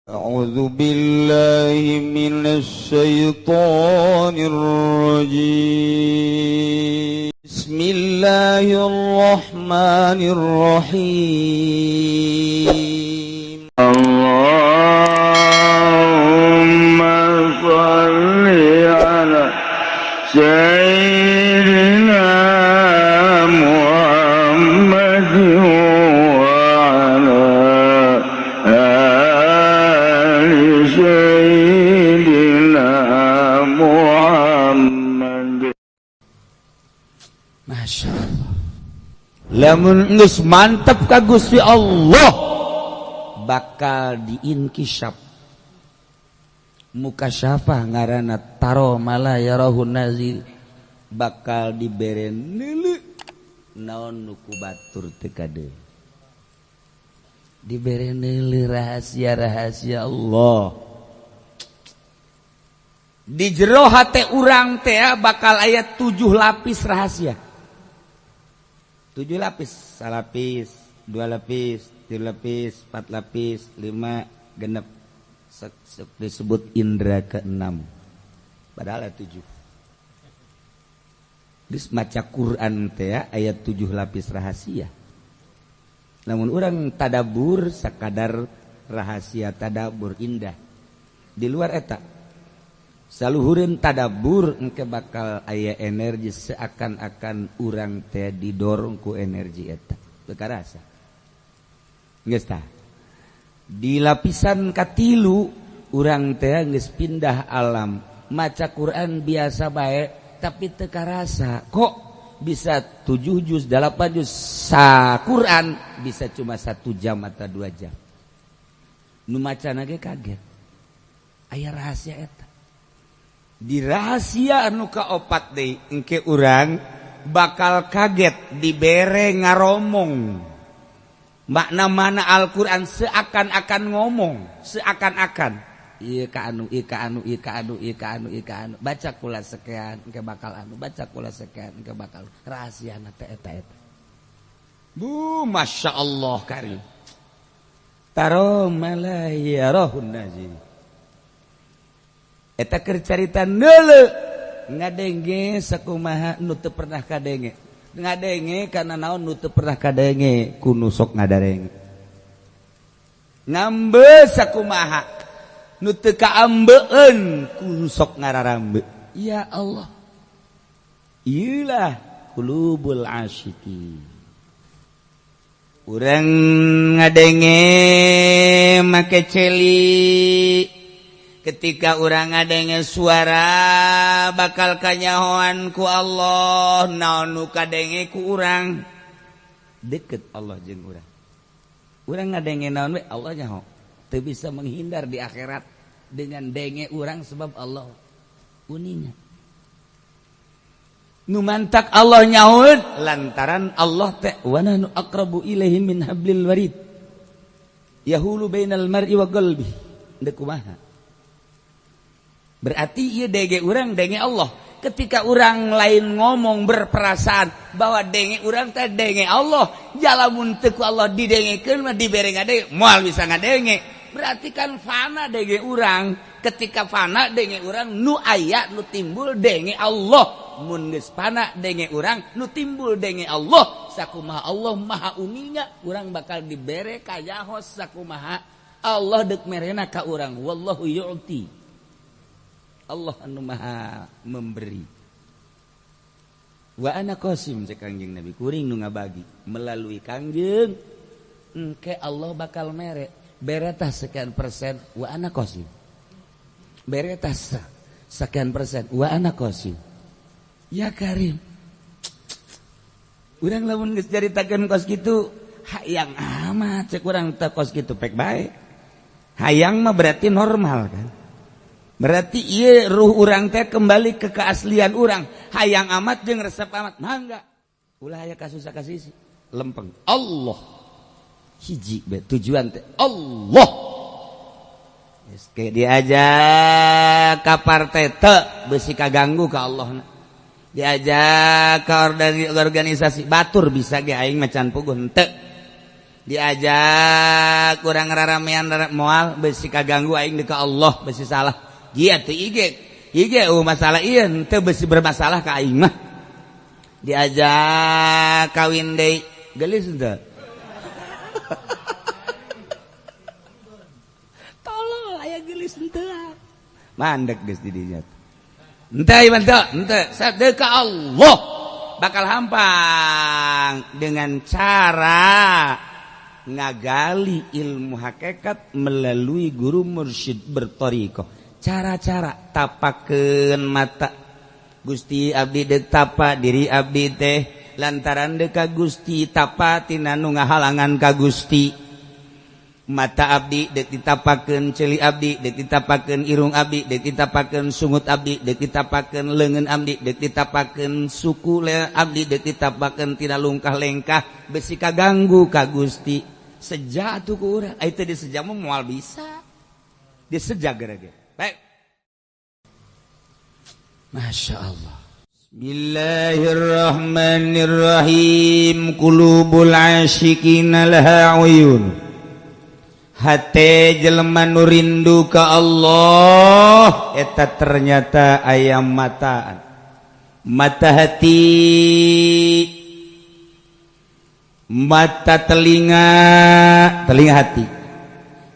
أعوذ بالله من الشيطان الرجيم. بسم الله الرحمن الرحيم. اللهم صل على سيدنا محمد وعلى آل سيدنا محمد. Masya Allah, lamun geus mantep ka Gusti Allah, bakal diinkisaf, mukasyafah ngaranna, taro ma la yarahun nazir, bakal dibere neuleu naon nu ku batur teu kade, dibere neuleu rahasia-rahasia Allah di jero hate urang teh. Bakal aya tujuh lapis rahasia, tujuh lapis, salapis, dua lapis, tiga lapis, empat lapis, lima, genep. Disebut indra keenam, padahal ada tujuh. Geus maca Quran teh aya tujuh lapis rahasia, namun orang tadabur sakadar rahasia tadabur indah di luar eta. Saluhureun tadabur, engke bakal aya energi, seakan-akan urang teh didorong ku energi eta, teu karasa. Geus tah, di lapisan katilu urang teh geus pindah alam, maca Quran biasa bae tapi teu karasa. Kok bisa 7 juz, 8 juz sa Quran bisa cuma 1 jam atau 2 jam? Nu macana ge kaget. Aya rahasia eta. Di rahasia anu kaopat deui, engke urang bakal kaget dibere ngaromong makna mana Al-Qur'an, seakan-akan ngomong, seakan-akan ieu ka anu, ieu ka anu, ieu ka anu, ieu ka anu, ieu ka anu, baca kula sekian engke bakal anu, baca kula sekian engke bakal rahasiana teh eta eta. Bu, Masya Allah karim. Taro ma la yarahun nazir. Eta keur carita neuleu, ngadenge sakumaha nu teu pernah kadenge. Ngadenge kana naon nu teu pernah kadenge ku nu sok ngadarenge. Ngambe sakumaha nu teu kaambeun ku nu sok ngararambe. Ya Allah. Iyalah qulubul asyikin. Urang ngadenge make celi, ketika urang ngadenge suara bakal kanyahoan ku Allah naon nu kadenge ku urang. Deket Allah jeung urang, urang ngadenge naon we Allah nyaho, teu bisa menghindar di akhirat dengan denge urang, sebab Allah uninga. Nu mantak Allah nyaut lantaran Allah teh wa nahnu aqrabu ilaihi min hablil warid, yahulu bainal mar'i wa qalbi. Deuk kumaha? Berarti ieu denge urang denge Allah. Ketika orang lain ngomong berperasaan bahwa denge urang teh denge Allah, jalamun teu ku Allah didengekeun mah, dibere ngadenge moal bisa ngadenge. Berarti kan fana denge urang. Ketika fana denge urang, nu aya, nu timbul denge Allah. Mun geus fana denge urang, nu timbul denge Allah. Sakumaha Allah maha uninga, urang bakal dibere kayaho sakumaha Allah dek merena ka urang. Wallahu yu'ti, Allah anu maha memberi. Wa ana qasim, cek Kangjeng Nabi, kuring nu ngabagi melalui Kangjeng. Engke Allah bakal mere beretah sekian persen, wa ana qasim, beretah sekian persen, wa ana qasim. Ya Karim. Urang lamun geus caritakeun kos kitu, hayang amat cek urang teh kos kitu pek bae. Hayang mah berarti normal kan. Berarti iya ruh urang teh kembali ke keaslian urang. Hayang amat jeung resep amat. Mangga. Ulah aya kasus kasih lempeng. Allah. Hiji be tujuan teh Allah. Geus ke diajak ka partai teu beusi kaganggu ka Allah. Diajak ke organisasi batur bisa ge aing macan puguh henteu. Diajak kurang raramean moal besi kaganggu aing ka Allah besi salah. Gia teu ige. Ige masalah ieu teu besi bermasalah ka aing mah. Diajak kawin deui gelis henteu. Tolol aya gelis henteu. Mandek geus di dinya. Henteu ieu henteu, henteu sadeka Allah bakal hampang dengan cara ngagali ilmu hakikat melalui guru mursyid berthariqah. Cara-cara tapakeun mata Gusti abdi deuk tapa diri abdi teh lantaran deuk ka Gusti tapa tina nu ngahalangan ka Gusti. Mata abdi deuk ditapakeun ceuli abdi deuk ditapakeun irung abdi deuk ditapakeun sungut abdi deuk ditapakeun leungeun abdi deuk ditapakeun suku abdi deuk ditapakeun tina lungkah lengkah besi kaganggu ka Gusti. Seja atuh ku urang ai teu diseja mah moal bisa. Diseja gara-gara. Baik. Masya Allah. Bismillahirrahmanirrahim. Qulubul asyiqina laha uyun. Hate jelema nu rindu ka Allah eta ternyata aya mataan. Mata hati, mata telinga, telinga hati,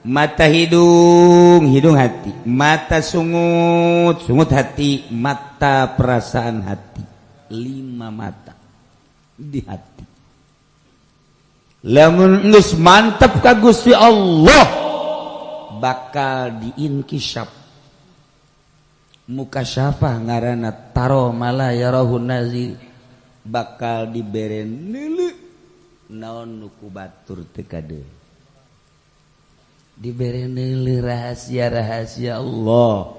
mata hidung, hidung hati, mata sungut, sungut hati, mata perasaan hati. 5 mata di hati. Lamun geus mantep ka Gusti Allah bakal diinkisaf. Mukasyafah ngaranna taro mala yarahun nazir bakal dibere neuleu naon nu ku batur teu kadeul. Dibere neuleu rahasia-rahasia Allah.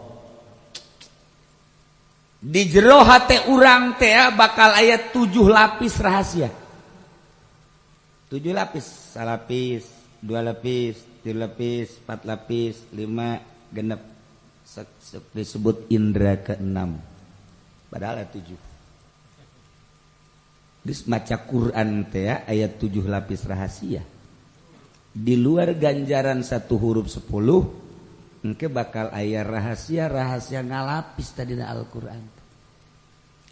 Di jero hate urang teh bakal aya 7 lapis rahasia. 7 lapis, salapis, 2 lapis, 3 lapis, 4 lapis, 5 genep. Disebut indra ke-6. Padahal 7. Geus maca Quran teh ayat 7 lapis rahasia. Di luar ganjaran 1 huruf 10, engke bakal aya rahasia-rahasia ngalapis tadina Al-Qur'an.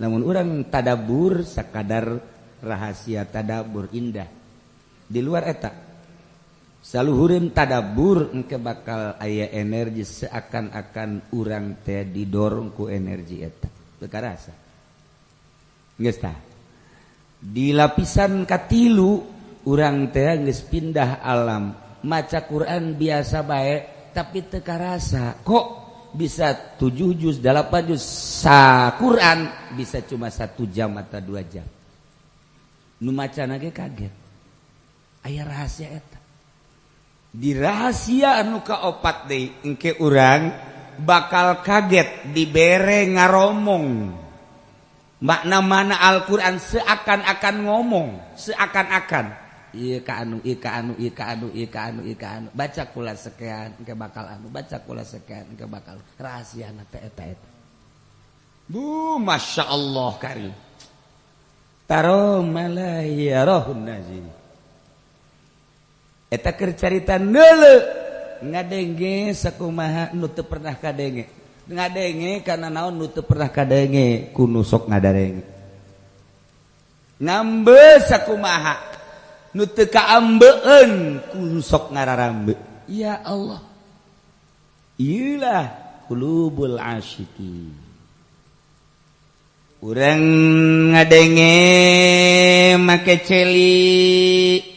Namun urang tadabbur sakadar rahasia tadabbur indah. Di luar eta saluhureun tadabbur engke bakal aya energi seakan-akan urang teh didorong ku energi eta. Teu karasa. Geus tah. Di lapisan katilu urang teh geus pindah alam. Maca Quran biasa bae tapi teu karasa. Kok bisa 7 juz, 8 juz sa Quran bisa cuma 1 jam atau 2 jam. Nu macana ge kaget. Aya rahasia eta. Di rahasia anu kaopat deui engke urang bakal kaget dibere ngaromong. Makna mana Al-Qur'an seakan-akan ngomong, seakan-akan ieu ka anu, ieu ka anu, ieu ka anu, ieu ka anu, ieu ka anu. Baca kula sekian engke bakal anu, baca kula sekian engke bakal rahasiana teh eta eta. Bu, Masya Allah karim. Taro mala yarahun nazir. Eta keur carita neuleu ngadenge sakumaha nu teu pernah kadenge. Ngadenge kana naon nu teu pernah kadenge ku nu sok ngadarenge. Ngambe sakumaha nu teu kaambeun ku nu sok ngararambe. Ya Allah. Ieulah qulubul asyiqin. Urang ngadenge make celi.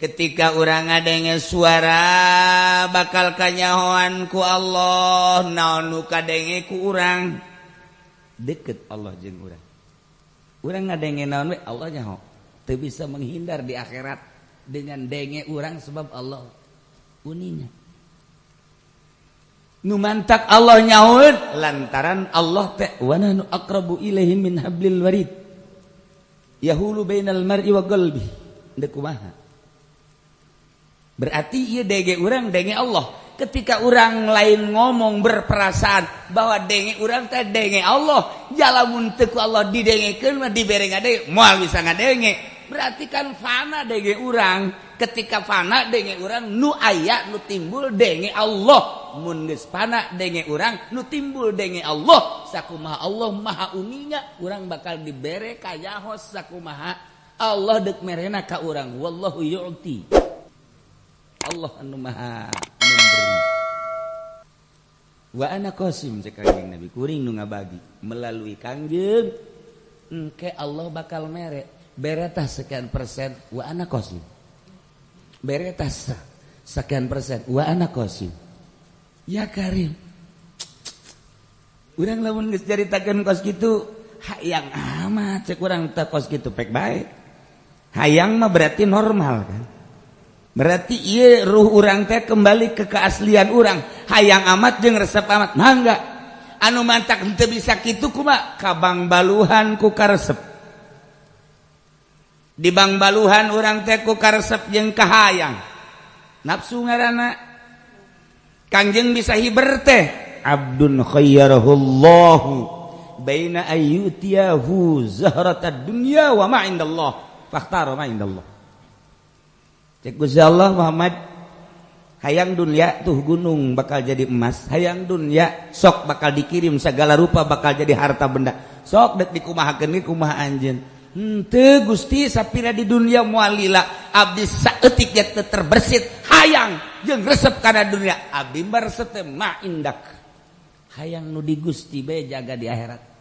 Ketika urang ngadenge suara bakal kanyahoan ku Allah naon nu kadenge ku urang deket Allah jeung urang. Urang ngadenge naon we Allah nyaho. Teu bisa menghindar di akhirat dengan denge urang sebab Allah uninya. Nu mantak Allah nyahoeun lantaran Allah teh wa nahnu aqrabu ilaihi min hablil warid. Yahulu bainal mar'i wa qalbi. Deuk kumaha? Berarti ieu denge urang denge Allah. Ketika urang lain ngomong berperasaan bahwa denge urang teh denge Allah, jalamun teu ku Allah didengekeun mah dibere ngadenge moal bisa ngadenge. Berarti kan fana denge urang. Ketika fana denge urang nu aya nu timbul denge Allah. Mun geus fana denge urang nu timbul denge Allah. Sakumaha Allah maha uninga, urang bakal dibere kayahos sakumaha Allah deuk merena ka urang. Wallahu yu'ti. Allah anu maha memberi. Wa ana qasim cek Kangjeng Nabi, kuring nu ngabagi melalui Kangjeng engke Allah bakal mere. Beretah sekian persen wa ana qasim. Beretah sekian persen wa ana qasim. Ya Karim. Urang lamun geus caritakeun kos kitu, hayang amat cek urang teh kos kitu pek bae. Hayang mah berarti normal kan. Berarti ieu ruh urang teh kembali ke keaslian urang. Hayang amat jeung resep amat. Mangga. Anu mantak henteu bisa kitu kumaha? Ka bangbaluhan ku karesep. Di bangbaluhan urang teh ku karesep jeung kahayang. Nafsu ngaranna. Kangjeng bisa hiber teh. Abdun khayyarahullahu baina ayyutiyahu zahratad dunya wa ma indallah. Fakhtara ma indallah. Cek Gusti Allah Muhammad, hayang dunia tuh gunung bakal jadi emas, hayang dunia sok bakal dikirim segala rupa bakal jadi harta benda. Sok dek dikumahakeun ge kumaha anjeun. Henteu Gusti sapira di dunia moal lila, abdi saeutik ge teu terbersit hayang jeung resep kana dunia. Abdi resep teh ma indak. Hayang nu di Gusti bae jaga di akhirat.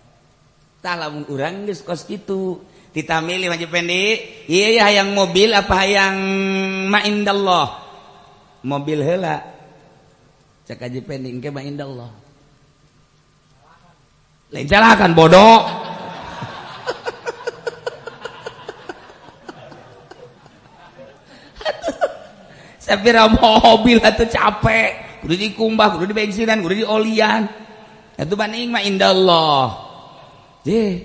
Tah lamun urang geus kos kitu, tita milih Haji Pendi, iya hayang mobil apa hayang ma indallah? Mobil heula. Cek Haji Pendi engke ma indallah. Lain calakan bodoh. Sapira mobil atuh capek, kudu dikumbah, kudu dibensinan, kudu diolian. Atuh banding ma indallah. Je.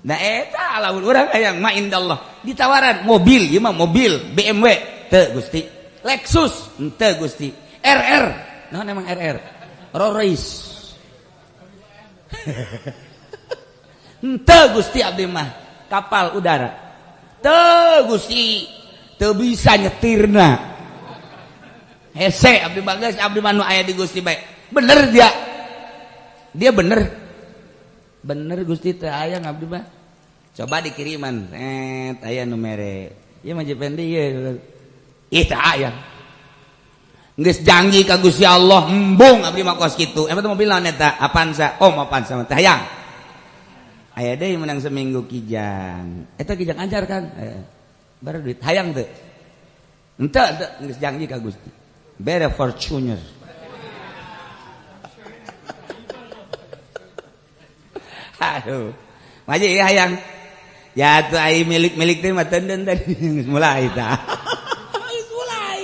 Nah eta lamun urang hayang ma indallah. Ditawaran mobil, ieu mah mobil BMW teu Gusti. Lexus henteu Gusti. RR. Naon emang RR? Rolls. Henteu Gusti abdi mah kapal udara. Teu Gusti, teu bisa nyetirna. Hese abdi mah geus, abdi mah nu aya di Gusti bae. Bener dia. Dia bener. Bener Gusti teu hayang abdi mah. Coba dikiriman, aya nu mere. Ieu mah Jependi ieu. Ih teu hayang. Geus janji ka Gusti Allah, embung abdi mah kos kitu. Emang teh mobil naon eta? Avanza. Oh, Avanza mah teu hayang. Aya deui menang seminggu Kijang. Eta Kijang anjar kan? Baru duit hayang teu. Henteu teu geus janji ka Gusti. Bere Fortuner. Aduh. Maji hayang. Ya atuh ai milik-milik teh mah teunden tadi geus mulai tah. Geus mulai.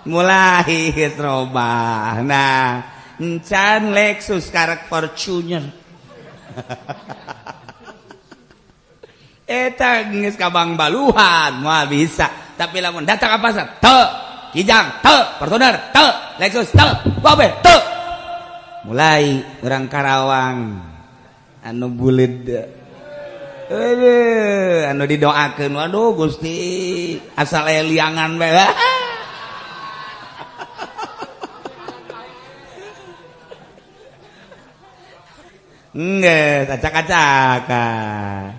Mulai geus robah. Nah, encan Lexus karek Fortuner. Eta geus ka bangbaluhan moal bisa. Tapi lamun datang ka pasar, teu Kijang, teu Fortuner, teu Lexus, teu Babe, teu. Mulai urang Karawang anu buleud. Aduh, anu didoakeun, waduh Gusti, asal aya liangan bae. Enggeus, acak-acakan.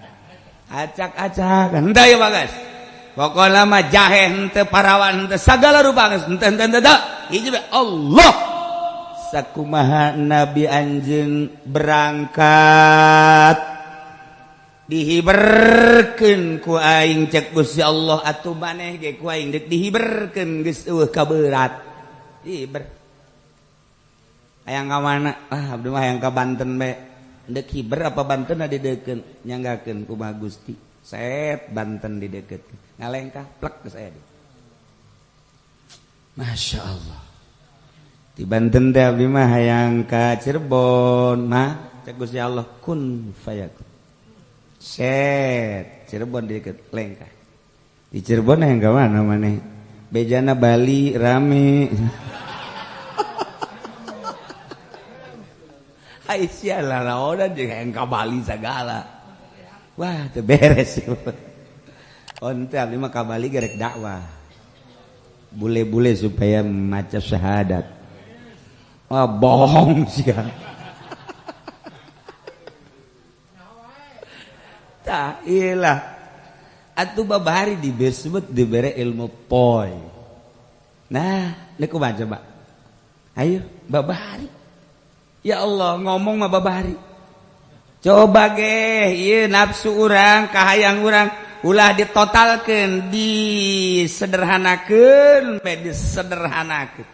Acak-acakan. Henteu ieu bagas. Pokona mah jahe henteu parawan henteu sagala rupa geus henteu henteu henteu. Hiji bae Allah. Sakumaha Nabi anjeun berangkat dihiberkeun ku aing cek Gusti Allah atuh maneh ge ku aing deuk dihiberkeun geus eueuh kaberat. Hiber. Hayang ka mana? Ah abdi mah hayang ka Banten bae. Deuk hiber apa Banten dideukeun nyanggakeun kumaha Gusti. Set Banten dideukeutkeun. Ngalengkah plek geus aya. Masya Allah. Di Banten teh abdi mah hayang ka Cirebon mah cek Gusti Allah kun fayakun. Set Cirebon deket lengkah. Di Cirebon hayang ka mana maneh? Bejana Bali rame. Aisyah lah naonan jeung hayang ka Bali sagala. Wah, teu beres. Oh, ente abdi mah ka Bali gerek dakwah. Bule-bule supaya maca syahadat. Oh, bohong sih. Tah iyalah. Atuh babari disebut dibere ilmu poy. Nah, ini kumaha coba? Ayo, babari. Ya Allah, ngomong mah babari. Coba ge, ieu nafsu urang, kahayang urang ulah ditotalkeun, disederhanakeun, bae disederhanakeun.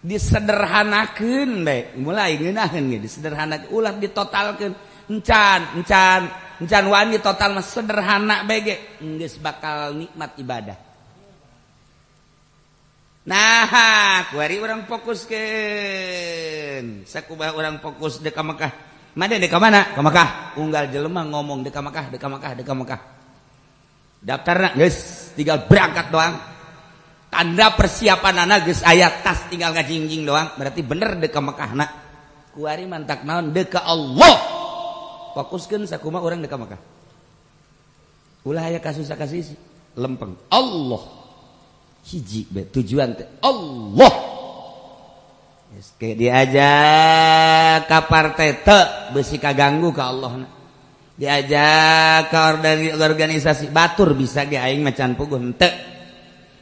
Disederhanakeun bae, mulai ngeunaheun ge disederhanakeun, ulah ditotalkeun. Encan, encan, encan wani total mah sederhana bae ge, geus bakal nikmat ibadah. Nah, kuari urang fokuskeun. Sakumaha urang fokus deuk ka Mekah. Mana deuk ka mana? Ka Mekah. Unggal jelema ngomong deuk ka Mekah, deuk ka Mekah, deuk ka Mekah. Daftarna geus tinggal berangkat doang. Tanda persiapanana geus aya tas tinggal ngajingjing doang. Berarti bener deuk ka Mekahna. Kuari mantak naon deuk ka Allah. Fokuskeun sakumaha urang deuk ka Mekah. Ulah aya kasus-kasus lempeng. Allah. Hiji be tujuan teh Allah. Geus ke diajak ka partai teu beusi kaganggu ka Allah. Diajak ka organisasi batur bisa ge aing macan puguh henteu.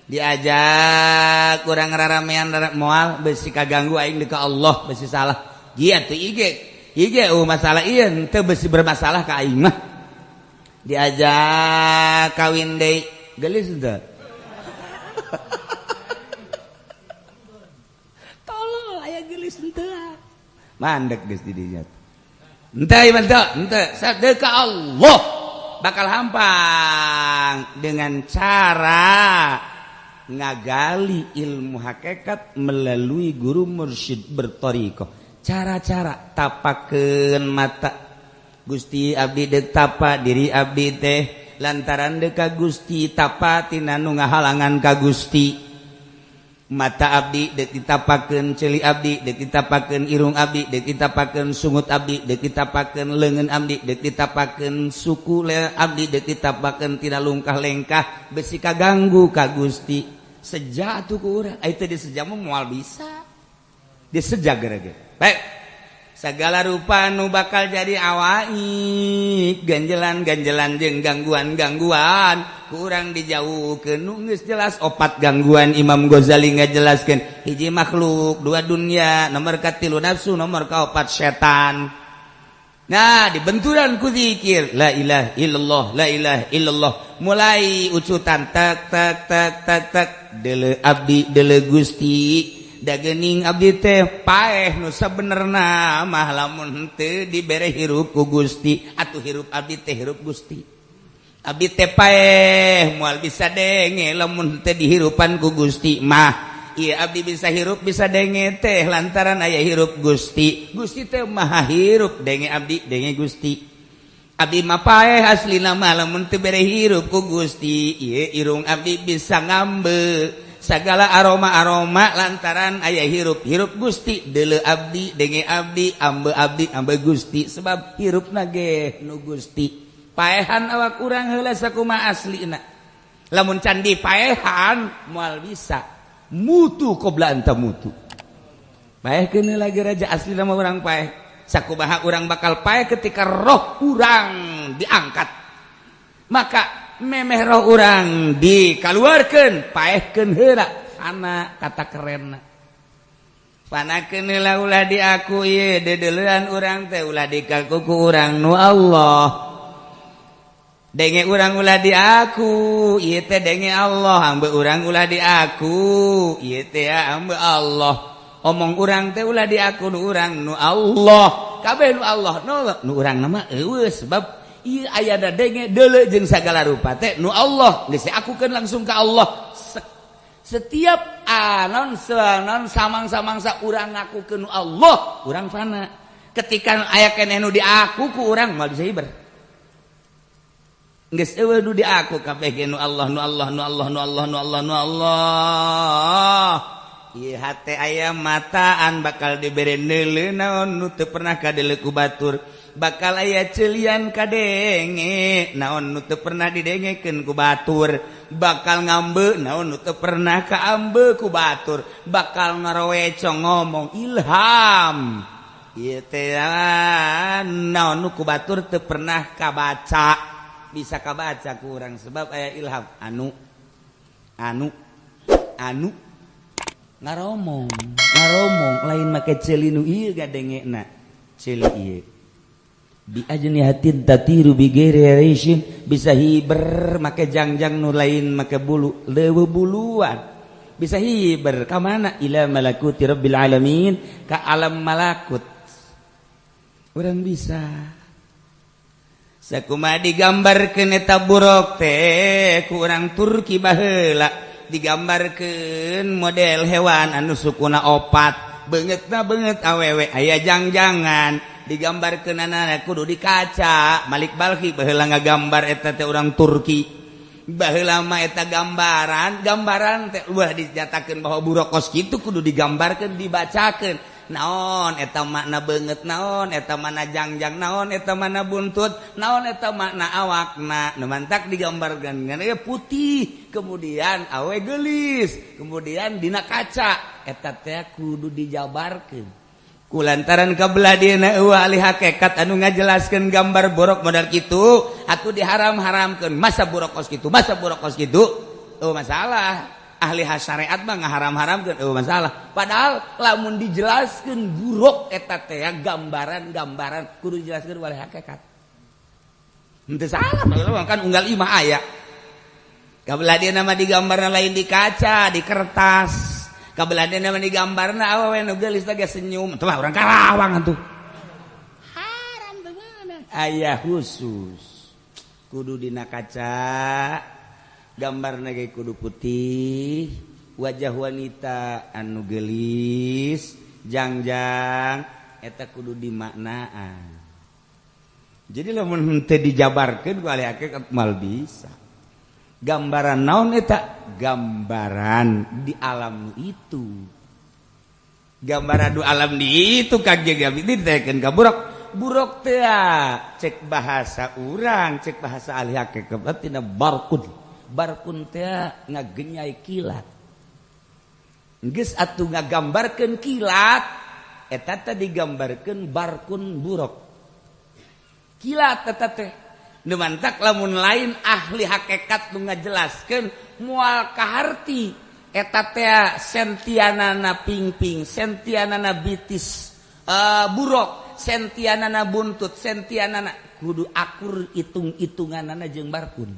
Diajak kurang raramean moal beusi kaganggu aing ka Allah beusi salah. Gia teu ige. Ige masalah ieu henteu beusi bermasalah ka aing mah. Diajak kawin deui geulis henteu. Tolol aya geulis henteu. Mandek geus di dinya. Henteu ieu henteu, henteu sadeuka Allah bakal hampang dengan cara ngagali ilmu hakikat melalui guru mursyid berthariqah. Cara-cara tapakeun mata Gusti abdi deuk tapa diri abdi teh lantaran deuk ka Gusti tapa tina nu ngahalangan ka Gusti. Mata abdi deuk ditapakeun ceuli abdi deuk ditapakeun irung abdi deuk ditapakeun sungut abdi deuk ditapakeun leungeun abdi deuk ditapakeun suku abdi deuk ditapakeun tina lungkah lengkah besi kaganggu ka Gusti. Seja atuh ku urang ai teu diseja mah moal bisa. Diseja gerege. Baik. Segala rupa nu bakal jadi awaik ganjelan-ganjelan jeung gangguan-gangguan kurang dijauhkeun nu geus jelas opat gangguan Imam Ghazali ngajelaskeun hiji makhluk dua dunia nomor katilu nafsu nomor kaopat setan. Nah dibenturan ku zikir la ilaha illallah la ilaha illallah mulai ucutan tak tak tak tak tak deuleu abdi deuleu Gusti dagening abdi teh paeh nu sabenerna mah lamun henteu dibere hirup ku Gusti atuh hirup abdi teh hirup Gusti abdi teh paeh moal bisa denge lamun henteu dihirupan ku Gusti mah ieu abdi bisa hirup bisa denge teh lantaran aya hirup Gusti Gusti teh maha hirup denge abdi denge Gusti abdi mah paeh aslina mah lamun teu bere hirup ku Gusti ieu irung abdi bisa ngambe segala aroma-aroma lantaran aya hirup hirup Gusti deuleu abdi denge abdi ambe abdi ambe Gusti sebab hirup nage nu Gusti paehan awak urang heula sakumaha aslina lamun can dipaehan moal bisa mutu qobla anta mutu paehkeun lagi raja aslina mah urang paeh sakumaha urang bakal paeh ketika roh urang diangkat maka memeh roh urang dikaluarkeun paehkeun heula fana kata kerenna fanakeun heula ulah diaku ieu deudeulean urang teh ulah dikaku ku urang nu Allah denge urang ulah diaku ieu teh denge Allah ambe urang ulah diaku ieu teh ambe Allah omong urang teh ulah diaku nu urang nu Allah kabeh nu Allah nu urang mah eueuh sebab ieu aya da denge deuleu jeung sagala rupa teh nu Allah geus diakukeun langsung ka Allah. Setiap anon sanon samang-samangsa urang ngakukeun nu Allah urang fana ketika aya keneh nu diaku ku urang moal bisa hiber geus eueuh nu diaku kabeh ge nu Allah nu Allah nu Allah nu Allah nu Allah nu Allah. Ieu hate aya mataan bakal dibere neuleu naon nu teu pernah kadeuleu ku batur, bakal aya celian kadenge naon nu teu pernah didengekeun ku batur, bakal ngambe naon nu teu pernah kaambe ku batur, bakal ngaroweco ngomong ilham ieu teh naon nu ku batur teu pernah kabaca, bisa kabaca ku urang sebab aya ilham anu anu anu ngaromong ngaromong lain make ceuli nu ieu gadengena ceuli ieu bi ajnihatin tatiru bi ghairi rishin, bisa hiber make jangjang nu lain make bulu leuweuh buluan, bisa hiber ka mana ila malakuti rabbil alamin, ka alam malakut urang bisa. Sakumaha digambarkeun eta buruk teh ku urang Turki baheula, digambarkeun model hewan anu sukuna opat, beungeutna beungeut awewe aya jangjangan, digambarkeun kudu di kaca. Malik Balki baheula ngagambar eta teh urang Turki baheula mah eta gambaran gambaran teh ulah dinyatakeun bahwa buruk kos kitu kudu digambarkeun dibacakeun naon eta makna beungeut, naon eta makna jangjang, naon eta makna buntut, naon eta makna awakna. Nu mantak digambarkeun ngan putih kemudian awe geulis kemudian dina kaca eta teh kudu dijabarkeun. Kulantaran kabelah dieuna eueuh ahli hakikat anu ngajelaskeun gambar borok modal kitu atuh diharam-haramkeun, masa buruk kos kitu, masa buruk kos kitu, oh masalah. Ahli syariat mah ngaharam-haramkeun eueuh masalah, padahal lamun dijelaskeun buruk eta teh gambaran-gambaran kudu dijelaskeun oleh hakikat henteu salah kan unggal imah aya. Kabelah dieuna mah digambarna lain di kaca, di kertas. Kabelah dieuna mah digambarna awewe nu geulis teh senyum, teu urang Karawang atuh haram teu meunang. Aya khusus kudu dina kaca, gambarna ge kudu putih, wajah wanita anu geulis jangjang eta kudu dimaknaan. Jadi lamun henteu dijabarkeun ku ahli hakikat mal bisa gambaran naon eta, gambaran di alam itu, gambaran di alam di itu kaget ditekeun ka buruk. Buruk teh cek bahasa urang, cek bahasa ahli hakikat tina barkun. Barkun teh ngagenyai kilat, geus atuh ngagambarkeun kilat eta teh digambarkeun barkun buruk kilat eta teh. Nu mantak lamun lain ahli hakikat nu ngajelaskeun moal kaharti eta teh sentianana pingping, sentianana bitis buruk, sentianana buntut, sentianana kudu akur hitung-hitunganana jeung barkun.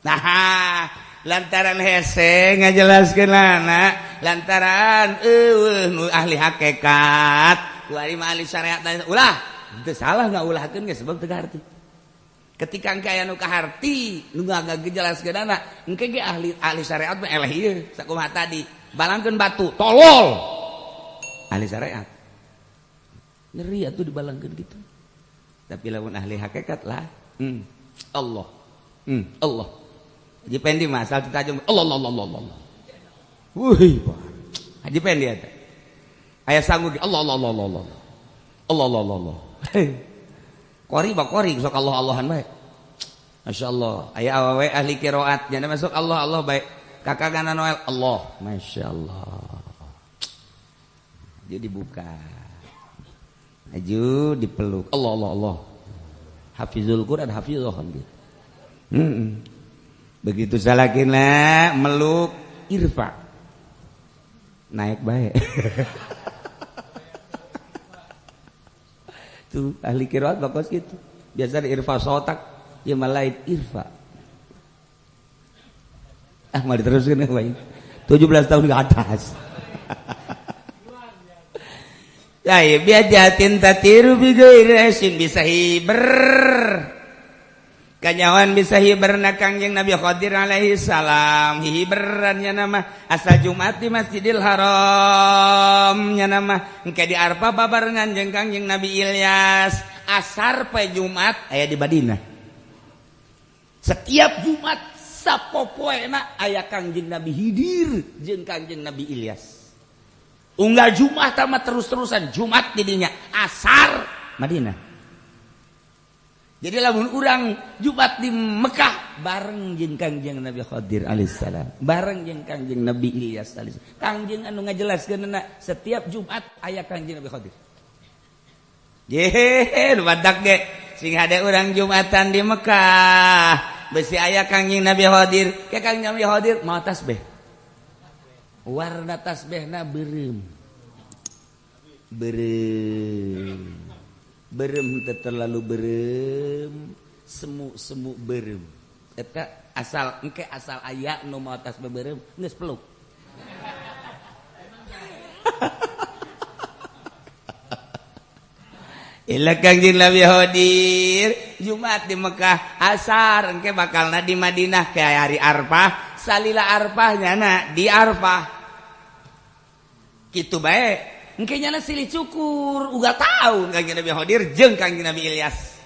Nah lantaran hese ngajelaskeunana lantaran eueuh nu ahli hakikat ku ari mah ahli syariat ulah teu salah ngaulahkeun ge sebab teu kaharti. Ketika engke aya nu kaharti nu ngajelaskeunana engke ge ahli ahli syariat mah eleh ieu sakumaha tadi balangkeun batu tolol ahli syariat ngeri atuh dibalangkeun gitu. Tapi lamun ahli hakikat lah Allah Allah Haji Pendi mah asal ditajung Allah Allah Allah Allah. Wih, Haji Pendi eta aya sanggup Allah Allah Allah Allah Allah Allah Allah Allah. Kori ba kori sok Allah Allahan bae. Masya Allah aya awewe ahli qiraat nya masuk Allah Allah bae. Kakak gana Noel Allah Masya Allah. Jadi dibuka maju dipeluk Allah Allah Allah. Hafizul Quran hafizah gitu. Begitu salakina meluk irfa naik bae. Tuh ahli qiraat bakos gitu. Biasa irfa sotak ya malain irfa. Ah mau diteruskeun bae. 17 tahun ke atas. Ya biajatin tatiru bi ghairi bisa hiber. Kanyawan bisa hiberna Kangjeng Nabi Khadir alaihi salam. Hiberannya nama asal Jumat di Masjidil Haram nya nama engke di Arfa babarengan jeung Kangjeng Nabi Ilyas. Asar pe Jumat aya di Madinah. Setiap Jumat Sapopoena aya Kangjeng Nabi Hidir jeung Kangjeng Nabi Ilyas. Unggal Jumat mah terus-terusan Jumat didinya asar Madinah. Jadi lamun urang Jumat di Mekah bareng jeung Kangjeng Nabi Khadir alaihissalam, bareng jeung Kangjeng Nabi Ilyas alaihissalam. Kangjeng anu ngajelaskeunna setiap Jumat aya Kangjeng Nabi Khadir. Yehe, badak ge sing hade urang Jumatan di Mekah, besi aya Kangjeng Nabi Khadir, ke Kangjeng Nabi Khadir mau tasbih. Warna tasbihna beureum. Beureum. Berem terlalu berem, semu-semu berem. Eta asal engke asal aya nu mawa tasbih berem geus peluk. Ila Kangjeng Nabi Khadir Jumat di Mekah, asar engke bakalna di Madinah ke hari Arfah, salila Arfah nyana di Arfah. Kitu bae. Engke nyana silih cukur, uga tahu Kangjeng Nabi Khadir jeung Kangjeng Nabi Ilyas.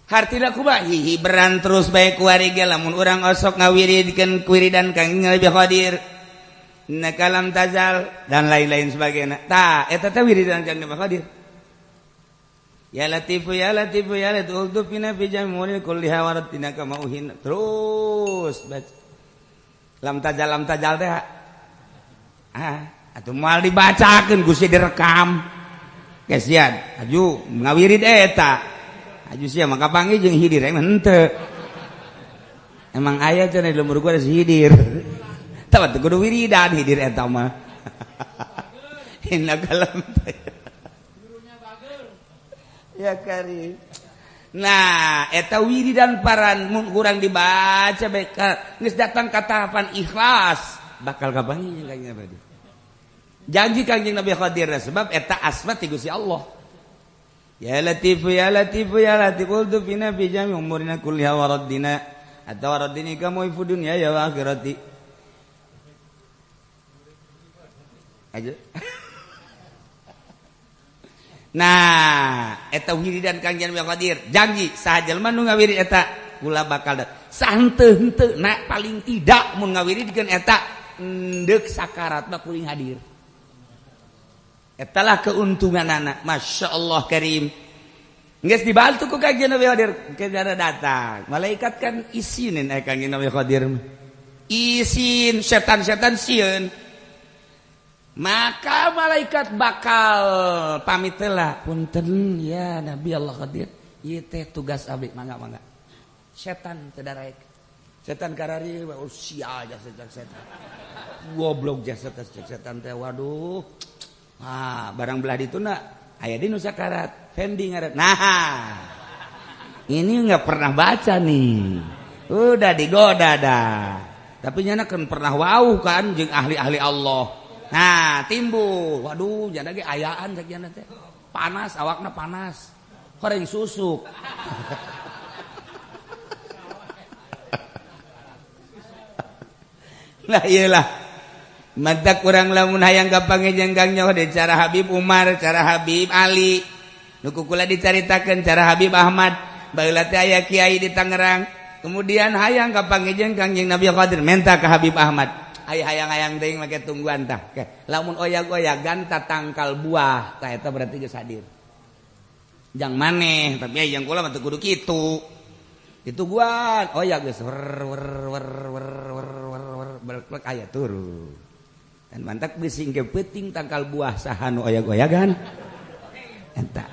Hartina kumaha hihiberan terus bae kuari ge lamun urang osok ngawiridkeun wiridan Kangjeng Nabi Khadir. Nakalam tazal dan lain-lain sebagainya. Tah eta teh wiridan Kangjeng Nabi Khadir. Ya Latifu ya Latifu ya Latifu uldufina fi jamuril kulliha waratina kama uhin. Terus baca. Lam tazal teh. Ah atuh moal dibacakeun Gusti direkam. Kesian, aju ngawirid eta. Aju sia maka panggih jeung Hidir emang henteu. Emang aya cenah di lembur gua ada si Hidir. Tah teu kudu wiridan Hidir eta mah. Innaka lam ya karim. Nah, eta wiridan paran mun kurang dibaca bae geus datang ka tahapan ikhlas bakal kapanggih jeung Kangjeng Nabi. Janji Kangjeng Nabi Khadir sebab eta asma ti Gusti Allah. Ya Latif ya Latif ya Latif uldufina fi jami umurina kulliha wa raddina atau raddini kamu fi dunya ya wa akhirati. Aja. Nah, eta wiridan Kangjeng Nabi Khadir janji saha jelema nu ngawirid eta kula bakal santeu-henteu na paling tidak mun ngawiridkeun eta endek sakarat mah kuring hadir. Etalah keuntungan anak, Masya Allah Karim. Geus dibantu ku Kangjeng Nabi Khadir, kegara datang. Malaikat kan isinin Kangjeng Nabi Khadir. Isin setan-setan sieun. Maka malaikat bakal pamit lah, punten ya Nabi Allah Khadir. Ieu teh tugas abdi, mangga-mangga. Setan teu daraek. Setan karari oh sia aja setan. Goblok jasa setan teh waduh. Ah, barang belah dituna aya di nu sakarat, Fendi ngaran. Nah, ini nggak pernah baca nih. Udah digoda dah. Tapi nyana kan pernah wau kan jeung ahli-ahli Allah. Nah, timbul. Waduh, jana ge ayaan cek jana teh. Panas, awakna panas. Horeng susuk. Lah iyalah. Mata kurang lamun hayang kapanggih jeung nyaho de cara Habib Umar, cara Habib Ali. Nu kukula dicaritakeun cara Habib Ahmad. Baheula teh aya kiai di Tangerang. Kemudian hayang kapanggih jeung Kangjeng Nabi Khadir menta ka Habib Ahmad. Ay hayang-hayang teuing make tungguan tah. Lamun oyag-oyagan ta tangkal buah, tah eta berarti geus hadir. Jang maneh, tapi aya yang kula mah teu kudu kitu. Ditungguan, oyag geus wer wer wer wer wer wer wer aya turun. Dan mantak bisi engke peuting tangkal buah saha nu oyag-oyagan. Eta.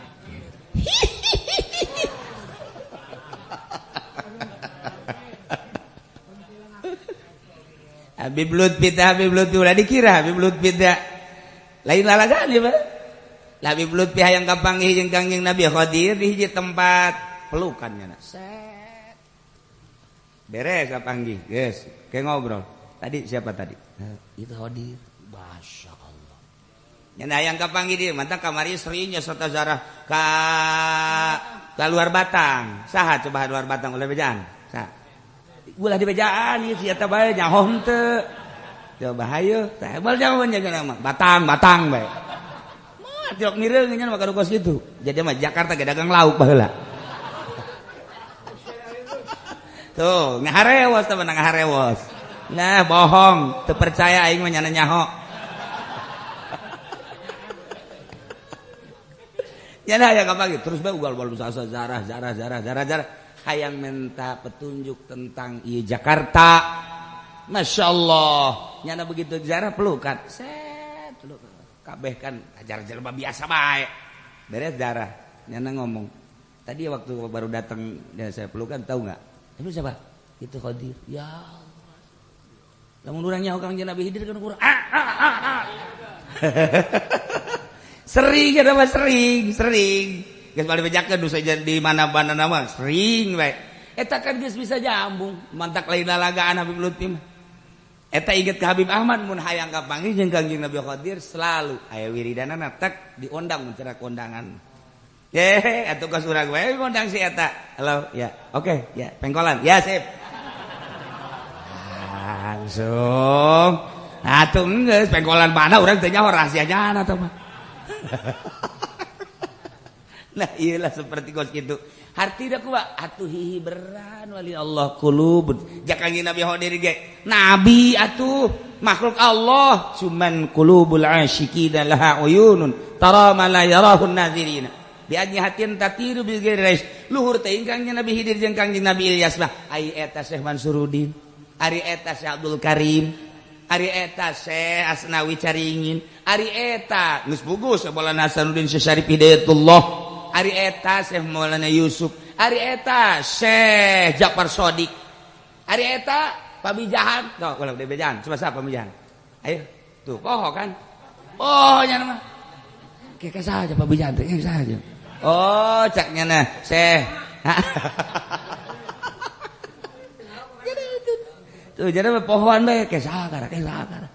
Habib Lutfi teh Habib Lutfi ulah dikira Habib Lutfi teh lain lalagan ya Pak. Habib Lutfi hayang kapanggih jeung Kangjeng Nabi Khadir di hiji tempat pelukan nya. Set. Beres kapanggih, geus, ke ngobrol. Tadi siapa tadi? Itu Khadir. Masya Allah. Nya hayang kapanggih dia mantap kamari istrinya serta zarah ka luar Batang. Saha coba luar Batang ulah bejaan? Saha? Ulah di bejaan ieu si eta bae nyaho henteu. Coba hayu, tah bal jawaban jaga mah. Batang, batang bae. Mah tiok mireung nya mah kos kitu. Jadi mah Jakarta ge dagang lauk baheula. Tuh, ngaharewos teman ngaharewos. Nah, bohong, teu percaya aing mah nyana nyaho. Nyana aya kapanggih terus bae ugal balu sasa zarah zarah zarah zarah zarah hayang minta petunjuk tentang ieu Jakarta. Masya Allah, nyana begitu zarah pelukan. Set pelukan. Kabeh kan ajar jelema biasa bae. Beres darah, nyana ngomong. Tadi waktu baru datang dan saya pelukan tahu nggak? Itu siapa? Itu Khadir. Ya Allah. Lamun urang nyaho Kangjeng Nabi Khidir kan urang ah ah ah ah. Sering eta mah sering, sering. Geus balik bejakeun nu saja di mana-mana mah sering bae. Eta kan geus bisa jambung, mantak lain lalagaan Habib Lutfi mah. Eta inget ke Habib Ahmad mun hayang kapanggih jeung Kangjeng Nabi Khadir selalu aya wiridanana tek diondang mun cenah kondangan. Atau ke surah gue ngundang si eta. Halo, ya. Oke, ya, pengkolan. Ya, sip. Langsung. Atuh geus pengkolan mana urang teh nyaho rahasianya atuh mah. Nah, iyalah seperti kos kitu. Hartina kumaha? Atuh hihiberan wali Allah qulubun. Ja Kangjeng Nabi Khadir ge. Nabi atuh makhluk Allah, cuman qulubul asyiqina laha uyunun tara ma la yarahun nazirina. Biadnya hatin tatiru bil ghairi luhur teh Kangjeng Nabi Khidir jeung Kangjeng Nabi Ilyas mah ai eta Syekh Mansuruddin, ari eta Syekh Abdul Karim, ari eta Syekh Asnawi Caringin, ari eta geus pugus Maulana Hasanuddin Syekh Syarif Hidayatullah, ari eta Syekh Maulana Yusuf, ari eta Syekh Ja'far Shodiq, ari eta Pamijahan. Tuh ulah Pamijahan, coba siapa Pamijahan? Ayo tuh poho kan, poho nya mah kayak saja Pamijahan teh saja. Oh, caknya nah, Syekh. Tuh jadi pohoan bae ke sakara, ke sakara.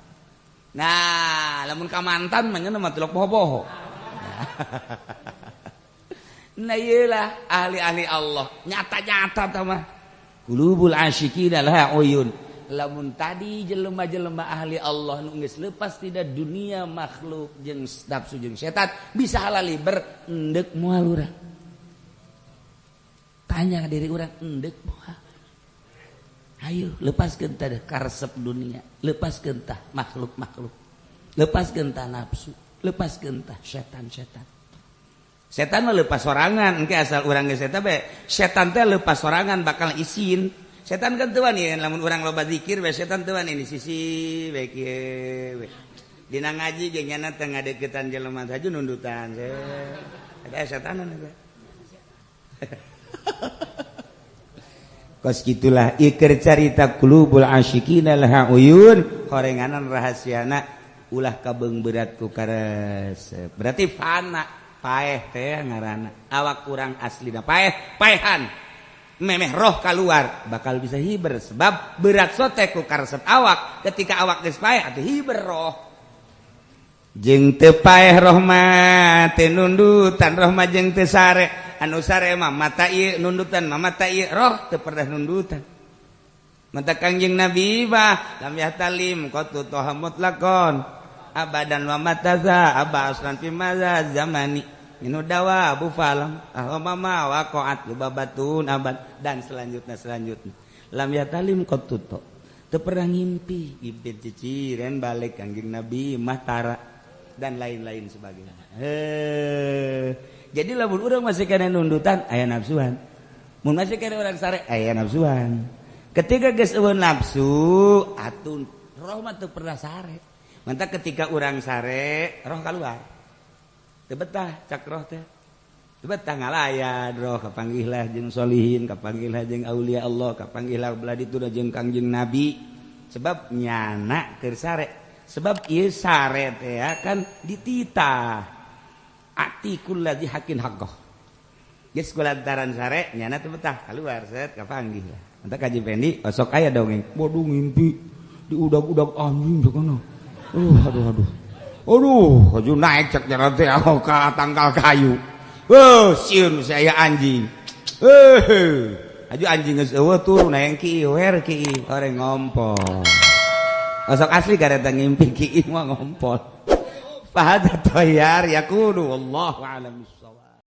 Nah, lamun ka mantan mah nya mah tilok poho-poho. Nah, iyalah ahli-ahli Allah, nyata-nyata tah mah. Qulubul asyiqina laha uyun. Lamun tadi jelema-jelema ahli Allah nu geus lepas tidak dunia makhluk jeung nafsu jeung setan bisa halali berendek moal urang. Tanya diri urang endek moal. Ayo lepaskeun tah karesep dunia, lepaskeun tah makhluk-makhluk. Lepaskeun tah nafsu, lepaskeun tah setan-setan. Setan mah lepas sorangan, engke asal urang geus eta bae. Setan teh lepas sorangan bakal isin. Setan kan tuan ya, lamun urang loba zikir bae setan tuan ini sisi bae kieu we. Dina ngaji ge nyana teh ngadeukeutan jelema saja nundutan. Eta setanan eta. Kos kitulah iker carita qulubul asyiqina laha uyun, horenganan rahasiana ulah kabeung berat ku karesep. Berarti fana paeh teh ngaranna. Awak urang aslina paeh, paehan. Memeh roh keluar bakal bisa hiber sebab berat sote ku karesep awak. Ketika awak geus paeh atuh hiber roh. Jeung teu paeh roh mah teu nundutan, roh mah jeung teu sare. Anu sare mah mata ieu nundutan, mah mata ieu roh teu pernah nundutan. Mata Kangjeng Nabi mah lam yahtalim qatu toha mutlaqon abadan wa mataza aba aslan fi maza zamani minu dawa abu falam ahwa mama waqa'at lubabatun abad dan selanjutnya selanjutnya lam yatalim qatuto teu pernah ngimpi ngimpi ciciren balik Kangjeng Nabi mah tara dan lain-lain sebagainya. Jadi lamun urang masih kana nundutan aya nafsuan, mun masih kana urang sare aya nafsuan. Ketika geus eueun nafsu atuh roh mah teu pernah sare. Mantap ketika urang sare roh keluar. Teu betah cak roh teh. Teu betah ngalayan roh kapanggihlah jeung solihin, kapanggihlah jeung aulia Allah, kapanggihlah belah ditu jeung Kangjeng Nabi. Sebab nyana keur sare. Sebab ieu sare teh kan dititah. Atikul ladzi hakin haqqah. Geus kulantaran sare nyana teu betah keluar set kapanggih lah. Mantap Kaji Pendi osok aya dongeng. Waduh ngimpi diudag-udag anjing sakana. Aduh aduh aduh. Aduh, haju naik cek jalan teh ka tangkal kayu. Heuh, sieun saya anjing. Heuh, haju anjing geus eueuh turun hayang ki wer ki oreng ngompol. Osok asli kareta ngimpi ki mah ngompol. Fahadza tayyar yaqulu wallahu a'lam bissawab.